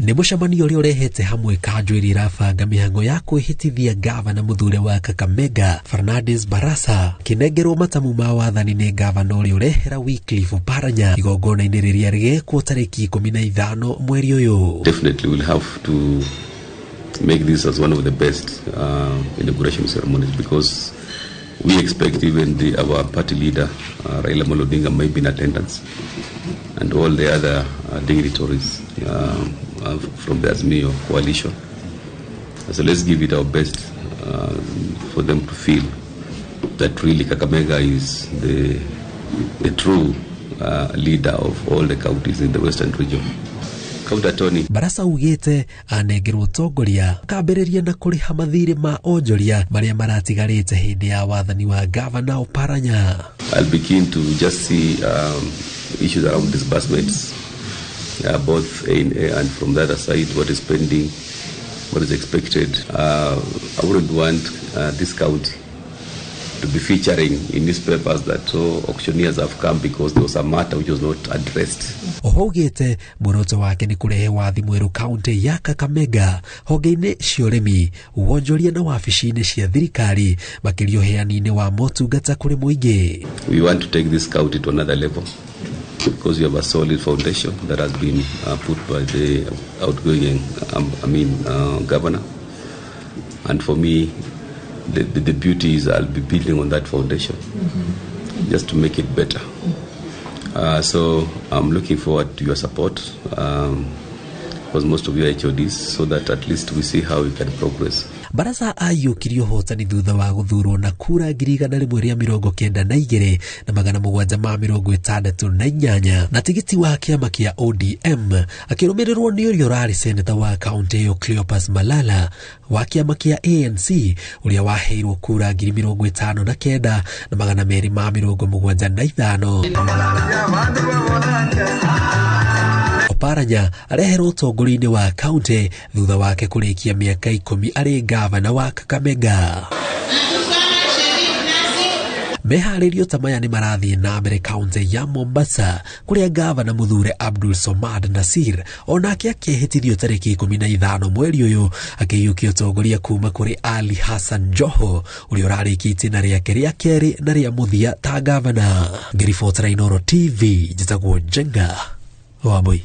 Nĩ mũcemanio ũrĩa ũrehete hamwe kanjũ ĩrĩa ĩrabanga mĩhang'o ya kwĩhĩtithia ngavana mũthure wa Kakamega Fernandes Barasa kĩnengerwo matamu ma wathani nĩ ngavana ũrĩa ũrehera Wycliffe Oparanya igongona-inĩ rĩrĩa rĩgekwo tarĩki 15 mweri ũyũ. Definitely we'll have to make this as one of the best inauguration ceremonies, because we expect even our party leader, Raila Amolo Odinga, may be in attendance, and all the other dignitaries from the Azimio coalition. So let's give it our best for them to feel that really Kakamega is the true leader of all the counties in the Western region. County Attorney. Barasa augĩte anengerwo ũtongoria akambĩrĩria na kũrĩha mathirĩ ma onjoria marĩa maratigarĩte hĩndĩ ya wathani wa gavana Oparanya. I'll be keen to just see issues around disbursements, both in and from the other side, what is pending, what is expected. I wouldn't want this county to be featuring in newspapers that auctioneers have come because there was a matter which was not addressed. Oho augĩte muoroto wake nĩ kũrehe wathi mwerũ kaunti ya Kakamega honge-inĩ cia ũrĩmi, wonjoria na wabici-inĩ cia thirikari, makĩria ũheani-inĩ wa motungata kũrĩ mũingĩ. We want to take this county to another level because we have a solid foundation that has been put by the outgoing governor. And for me, the beauty is I'll be building on that foundation just to make it better. So I'm looking forward to your support, because most of you are HODs, so that at least we see how we can progress. Barasa aiyũkirie ũhotani thutha wa gũthurwo na kura 192,768 na tigiti wa kĩama kĩa ODM, akĩrũmĩrĩrwo nĩ ũrĩa ũrarĩ seneta wa kaunti ĩyo Cleopas Malala wa kĩama kĩa ANC, ũrĩa waheirwo kura 59,275. Oparanya areherwo ũtongoria-inĩ wa kaunti thutha wake kũrĩkia mĩaka 10 arĩ gavana wa Kakamega. Meharĩrio ta maya nĩ marathiĩ na mbere kaunti ya Mombasa kũrĩa gavana mũthure Abdul Somad Nasir onake akĩhĩtithio tarĩki 15 mweri ũyũ, akĩiyũkia ũtongoria kuma kũrĩ Ali Hassan Joho ũrĩa ũrarĩkia itĩna rĩake rĩa kerĩ na rĩa mũthia ta gavana. Ngĩribotera Inooro TV, njĩtagwo Njenga Wambui.